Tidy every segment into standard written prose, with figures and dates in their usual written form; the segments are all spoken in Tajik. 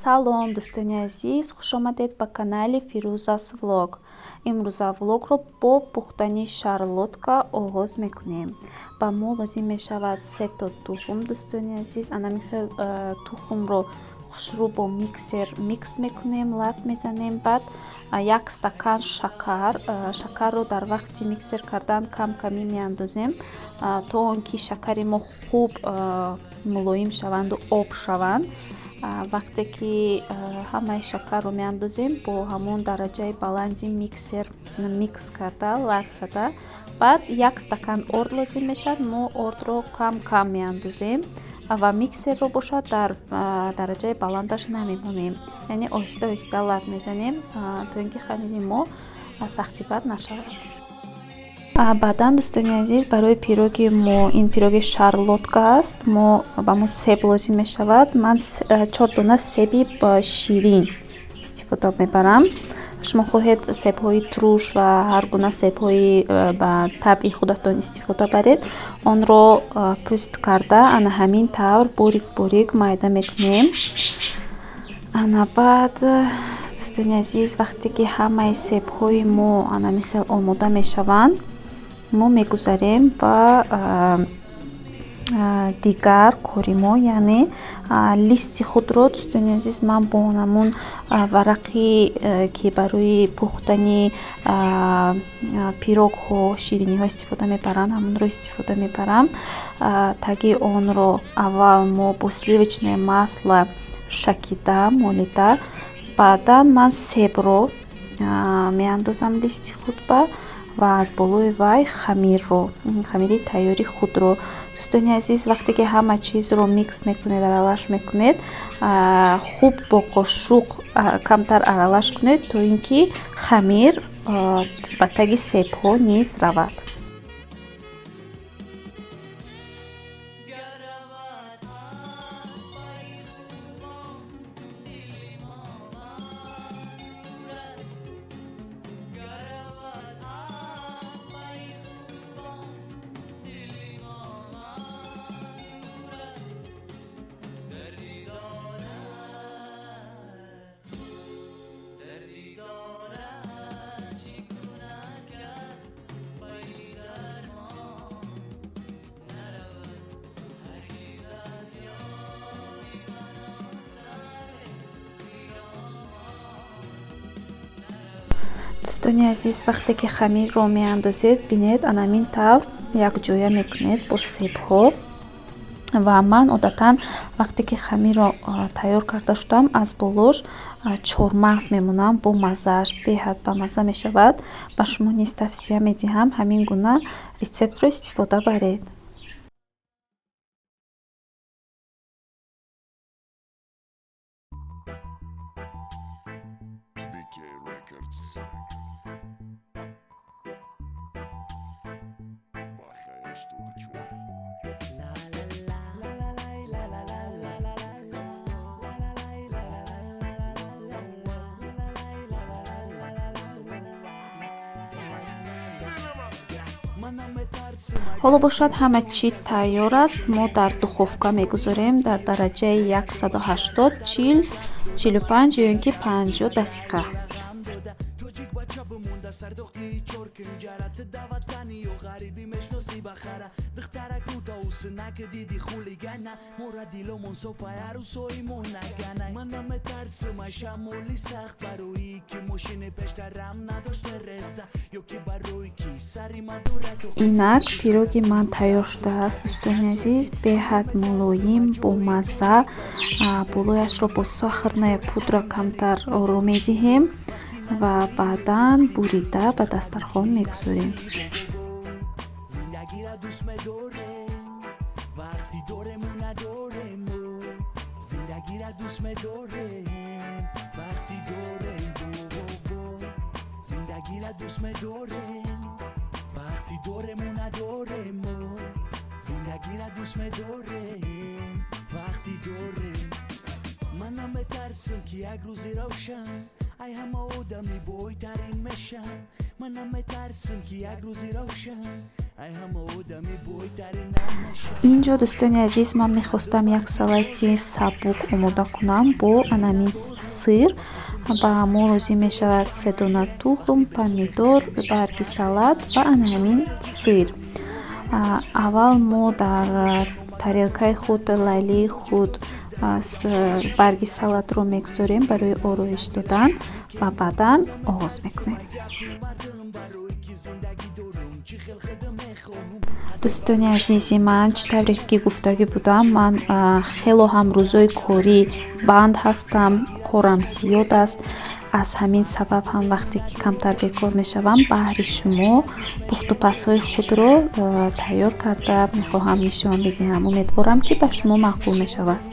Салом, дӯстони азиз, хушомадед ба канали Фирӯзас влог. Имрӯза влогро бо пухтани шарлотка оғоз мекунем. Ба мо лозим мешавад се то тухм, дӯстони азиз. Ана михел тухмро хушрӯ бо миксер микс мекунем, лат мезанем. Баъд як стакан шакар. Шакарро дар вақти миксер кардан кам-камӣ меандозем, то он ки шакари мо хуб мулоим шаванду об шаванд. Вақте ки ҳамаи шакарро меандозем, бо ҳамон дараҷаи баланди миксер микс карда, лат зада, баъд як стакан орд лозим мешавад. Мо ордро кам-кам меандозем ва миксерро бошад дар дараҷаи баландаш намемонем, яъне оҳиста оҳиста лат мезанем, то ин ки хамири мо сахтибад нашавад. Баъдан, дӯстони азиз, барои пироги мо, ин пироги шарлотка аст, ба мо себ лозим мешавад. Ман 4 дона себи ширин истифода мебарам. Шумо хоҳед себҳои туруш ва ҳар гуна себҳои ба табъи худатон истифода баред. Онро пӯст карда, ана ҳамин тавр борик борик майда мекунем. Ана баъд, дӯстони азиз, вақте ки ҳамаи себҳои мо ана михел омода мешаванд, мо мегузарем ба дигар кори мо, яъне листи худро, дӯстони азиз, ман бо ҳамун варақи, ки барои пухтани пирогҳо, шириниҳо истифода мебаранд, ҳамонро истифода мебарам. Таги онро аввал мо бо сливочное масло шакида, молида, баъдан ман себро меандозам листи худба ва аз болои вай хамирро, хамири тайёри худро. Дӯстони азиз, вақте ки ҳама чизро микс мекунед, аралаш мекунед, хуб бо қошуқ камтар аралаш кунед, то ин ки хамир ба таги себҳо низ равад. Дӯстони азиз, вақте ки хамирро меандозед, бинед, анамин тавр якҷоя мекунед бо себҳо. Ва ман одатан вақте ки хамирро тайёр карда шудам, аз болош чормағз мемонам, бо маззааш беҳад бамазза мешавад. Ба шумо низ тавсия медиҳам, ҳамин гуна рецептро истифода баред. Ҳоло бошад, ҳама чӣ тайёр аст. Мо дар духовка мегузорем дар дараҷаи 180, 40, 45 ё ин ки 50 дақиқа. Инак пироги ман тайёр шудааст, дӯстони азиз, беҳад мулоим, бомазза. Болояшро бо сахарная пудра камтар оро медиҳем ва баъдан бурида ба дастархон мегузорем. Ай ҳама одами бойтарин мешам. Ман наметарсам, ки як рӯзи равшан. Инҷо, дӯстони азиз, ман мехостам як салати сабук омода кунам бо анамин сыр. Ба мо лозим мешавад се дона тухм, помидор, барги салат ва анамин сыр. Аввал мо дар тарелкаи худ, лайлии худ, барги салатро мегузорем барои ороиш додан ва баъдан оғоз мекунем. Дӯстони азизи ман, чӣ тавре ки гуфтагӣ будам, ман хело ҳам рӯзои корӣ банд ҳастам, корам зиёд аст. Аз ҳамин сабаб ҳам вақте ки камтар бекор мешавам, баҳри шумо пухтупазҳои худро тайёр карда мехоҳам нишон бидиҳам. Умедворам, ки ба шумо маъқул мешавад.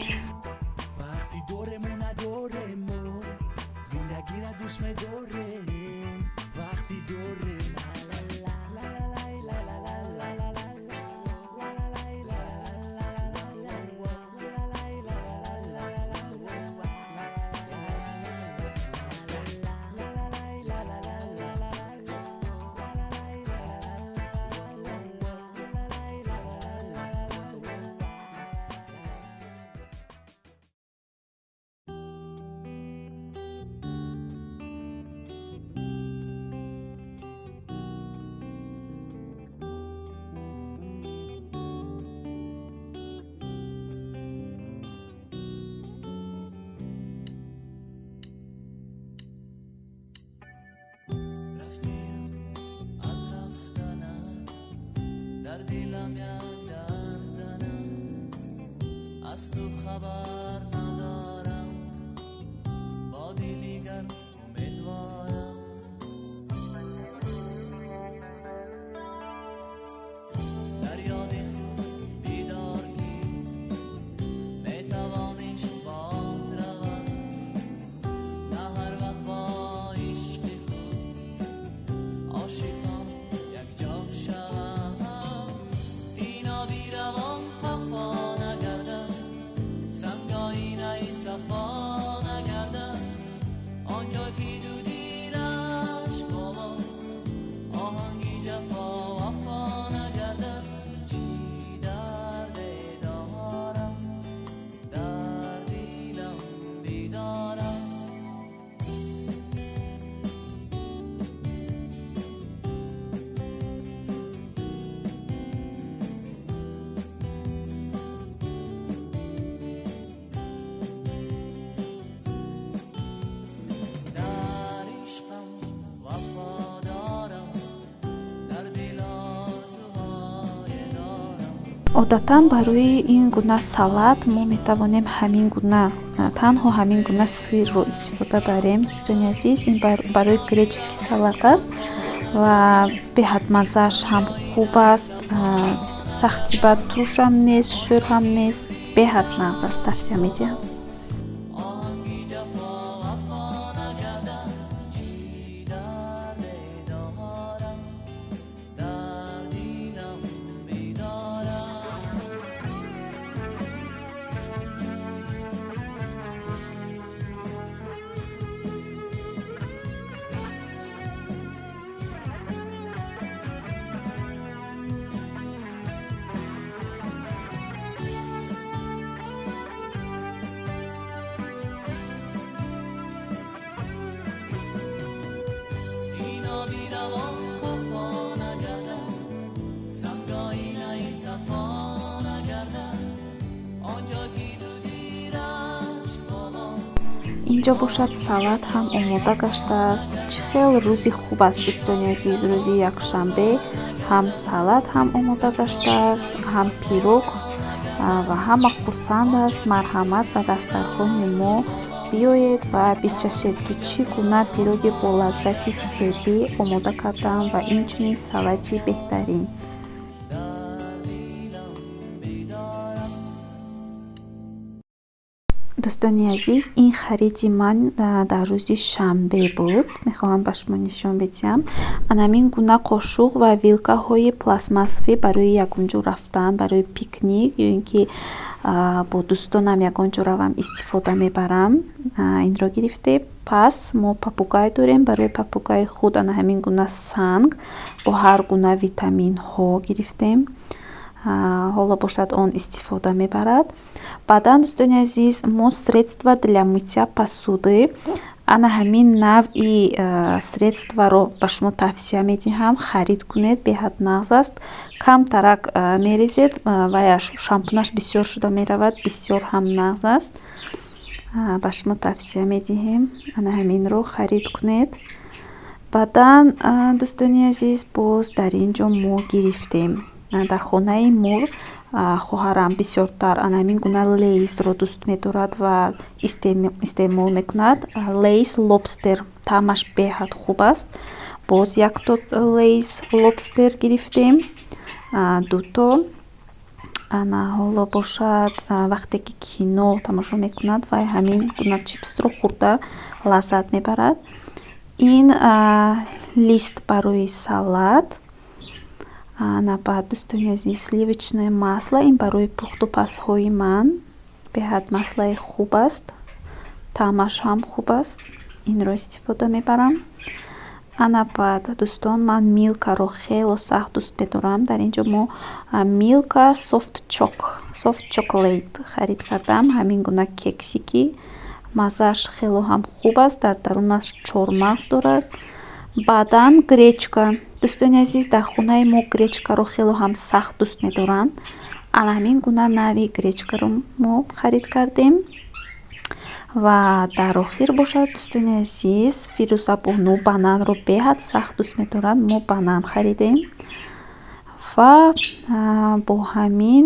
Одатан барои ин гуна салат мо метавонем ҳамин гуна, танҳо ҳамин гуна сырро истифода барем. Дӯстони азиз, ин барои греческий салат аст ва беҳад маззааш ҳам хуб аст, сахти бад туршам нест, шӯр ҳам нест, беҳад нағз аст, тавсия медиҳам. Инҷо бошад, салат ҳам омода гаштааст. Чӣ хел рӯзи хуб аст, дӯстони азиз, рӯзи якшанбе ҳам салат ҳам омода гаштааст, ҳам пирог ва ҳама хурсанд аст. Марҳамат, ба дастархони мо биёед ва бичашед, ки чӣ гуна пироги бо лаззати себӣ омода кардаам ва инчунин салати беҳтарин. Дӯстони азиз, ин хариди ман дар рӯзи шанбе буд. Мехоҳам ба шумо нишон бидиҳам. Ана ҳамин гуна қошуқ ва вилкаҳои пластмассовӣ барои ягон ҷо рафтан, барои пикник ё ин ки бо дӯстонам ягон ҷо равам, истифода мебарам. Инро гирифтем. Пас мо попугай дорем. Барои попугаи худ ана ҳамин гуна санг бо ҳар гуна витаминҳо гирифтем. Ҳоло бошад, он истифода мебарад. Баъдан, дӯстони азиз, мо средства для мытья посуды, ана ҳамин навъи средстваро ба шумо тавсия медиҳам, харид кунед. Беҳад нағз аст. Камтарак мерезед, ваяш шампунаш бисёр шуда меравад. Бисёр ҳам нағз аст. Ба шумо тавсия медиҳем, ана ҳаминро харид кунед. Баъдан, дӯстони азиз, боз дар ин ҷо мо гирифтем. Дар хонаи мо хоҳарам бисёртар ана ҳамин гуна Лейсро дӯст медорад ва истеъмол мекунад. Лейс Лобстер таъмаш беҳад хуб аст. Боз якто Лейс Лобстер гирифтем, дуто. Ана ҳоло бошад, вақте ки кино тамошо мекунад, вай ҳамин гуна чипсро хӯрда лаззат мебарад. Ин лист барои салат. Ана баъд, дӯстони азиз, сливочное масло, ин барои пухту пазҳои ман беҳад маслаи хуб аст, таъмаш ҳам хуб аст. Инро истифода мебарам. Ана баъд, дӯстон, ман Милкаро хело сахт дӯст медорам. Дар ин ҷо мо Милка soft chocolate харид кардам. Ҳамин гуна кексики маззааш хело ҳам хуб аст, дар дарунаш чормағз дорад. Баъдан гречка. Дӯстони азиз, дар хонаи мо гречкаро хело ҳам сахт дӯст медоранд. Ана ҳамин гуна навъи гречкаро мо харид кардем. Ва дар охир бошад, дӯстони азиз, Фирӯзабону бананро беҳад сахт дӯст медорад. Мо банан харидем. Ва бо ҳамин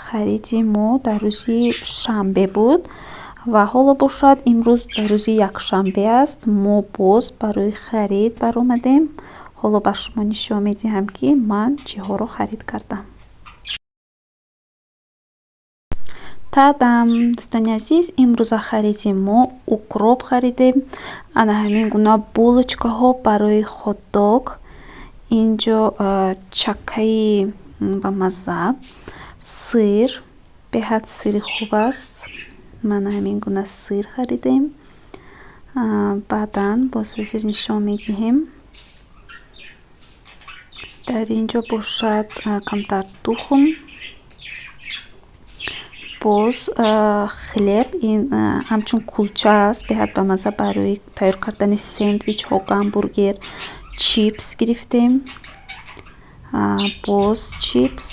хариди мо дар рӯзи шанбе буд. Ва ҳоло бошад, имрӯз рӯзи якшанбе аст. Мо боз барои харид баромадем. Ҳоло ба шумо нишон медиҳам, ки ман чиҳоро харид кардам. Тадам, дӯстони азиз, имрӯза хариди мо: укроп харидем, ана ҳамин гуна булочкаҳо барои хот-дог, инҷо чакаи бамазза, сыр, беҳад сыри хуб аст. Мана ҳамин гуна сыр харидем. Баъдан боз ҳозир нишон медиҳем. Дар ин ҷо бошад, камтар тухм, боз хлеб, ин ҳамчун кулча аст, беҳад бамазза барои тайёр кардани сендвичҳо, гамбургер. Чипс гирифтем, боз чипс.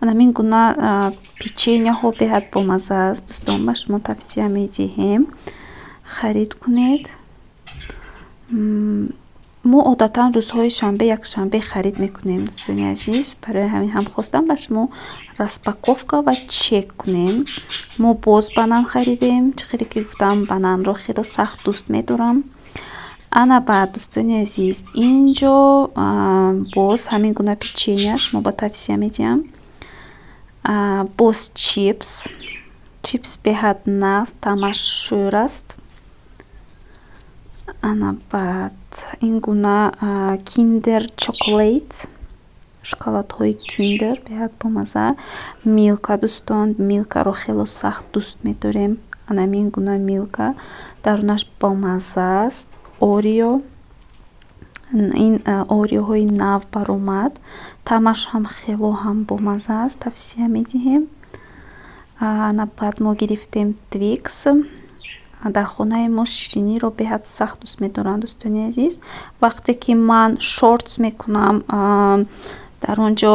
Ҳамин гуна печеньяҳо беҳад бомазза аст. Дӯстон, ба шумо тавсия медиҳем, харид кунед. Мо одатан рӯзҳои шанбе, якшанбе харид мекунем, дӯстони азиз. Барои ҳамин ҳам хостам ба шумо распаковка ва чек кунем. Мо боз банан харидем. Чӣ хеле ки гуфтам, бананро хело сахт дӯст медорам. Ана баъд, дӯстони азиз, инҷо боз ҳамин гуна печенья шумо ба тавсия медиҳам. Боз чипс. Чипс беҳад нағз, таъмаш шӯр аст. Ана баъд ин гуна Киндер Chocolate, шоколадҳои Киндер беҳад бомазза. Милка, дӯстон, Милкаро хело сахт дӯст медорем. Ана ҳамин гуна Милка дарунаш бомазза аст. Орео, ин Ореоҳои нав баромад, таъмаш ҳам хело ҳам бомазза аст, тавсия медиҳем. Ана баъд мо гирифтем Твикс. Дар хонаи мо шириниро беҳад сахт дӯст медоранд, дӯстони азиз. Вақте ки ман шортс мекунам, дар он ҷо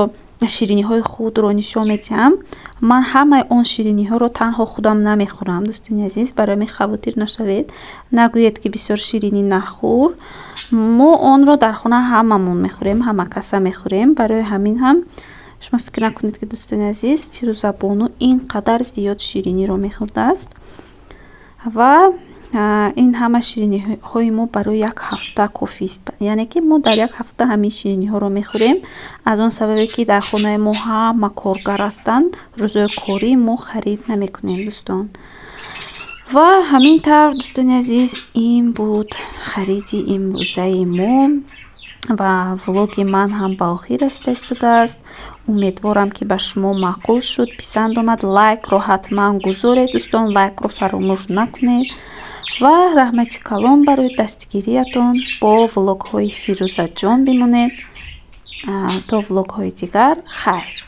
шириниҳои худро нишон медиҳам, ман ҳамаи он шириниҳоро танҳо худам намехӯрам, дӯстони азиз. Барои ҳамин хавотир нашавед, нагӯед, ки бисёр ширинӣ нахӯр. Мо онро дар хона ҳамамон мехӯрем, ҳама каса мехӯрем. Барои ҳамин ҳам шумо фикр накунед, ки, дӯстони азиз, Фирӯзабону ин қадар зиёд шириниро мехӯрдааст. Ва Ин ҳама шириниҳои мо барои як ҳафта кофист, яъне ки мо дар як ҳафта ҳамин шириниҳоро мехӯрем. Аз он сабабе ки дар хонаи мо ҳама коргар ҳастанд, рӯзои корӣ мо харид намекунем, дӯстон. Ва ҳамин тавр, дӯстони азиз, ин буд хариди имрӯзаи мо ва влоги ман ҳам ба охир расида истодааст. Умедворам, ки ба шумо маъқул шуд, писанд омад. Лайкро ҳатман гузоред, дӯстон, лайкро фаромӯш накунед. Ва раҳмати калон барои дастгириятон. Бо влогҳои Фирӯзаҷон бимонед. То влогҳои дигар, хайр.